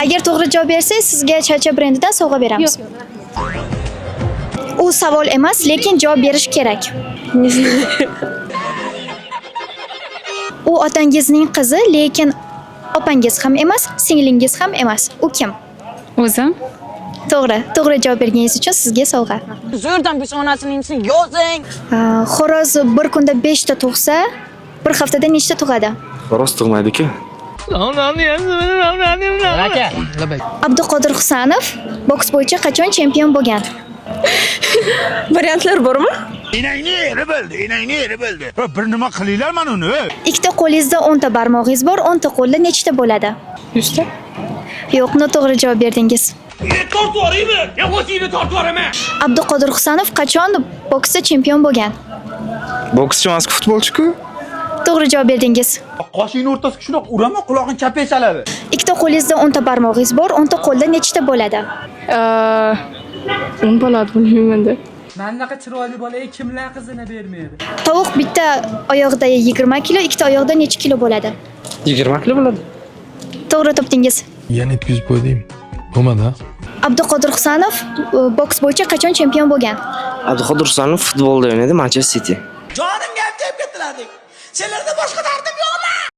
Agar to'g'ri javob bersangiz, sizga Chacha brendidan sovg'a beramiz. Yo'q, yo'q. U savol emas, lekin javob berish kerak. Не знаю. U otangizning qizi, lekin opangiz ham emas, singlingiz ham emas. U kim? O'zim. To'g'ri. To'g'ri javob berganingiz uchun sizga sovg'a. Zo'rdan peshonasini imsin, yozing. Xo'roz bir kunda 5 ta tug'sa, bir haftada nechta tug'adi? Xo'roz tug'maydi-ku. Abduqodir Husanov boks bo'yicha qachon chempion bo'lgan? Variantlar bormi? Enangni eri bildi, enangni eri bildi. Bir nima qilinglar mana uni. Ikkita qo'lingizda 10 ta barmog'ingiz bor, 10 ta qo'lda nechta bo'ladi? 100 ta. Yo'q, noto'g'ri javob berdingiz. Abduqodir Husanov qachon boksda chempion bo'lgan? Bokschi emas, futbolchi-ku. To'g'ri javob berdingiz. Qoshingni o'rtasiga shunaqa uraman, qulog'ing chapay chaladi. Ikkita qo'lingizda 10 ta barmog'ingiz bor, 10 ta qo'lda nechta bo'ladi? 10 bo'ladi, bilmayman-da. Manaqa chiroyli bolaga kimlar qizini bermaydi? Tovuq bitta oyog'ida 20 kilo, ikkita oyog'ida necha kilo bo'ladi? 20 kilo bo'ladi. To'g'ri topdingiz. Yana yetkazib qo'yding. Bo'lmadi. Abduqodir Husanov boks bo'yicha qachon chempion bo'lgan? Abduqodir Husanov futbolda o'ynaydi, Manchester City. Jonimga ham tegib ketdilar. Senlarda boshqa dardim yo'qmi?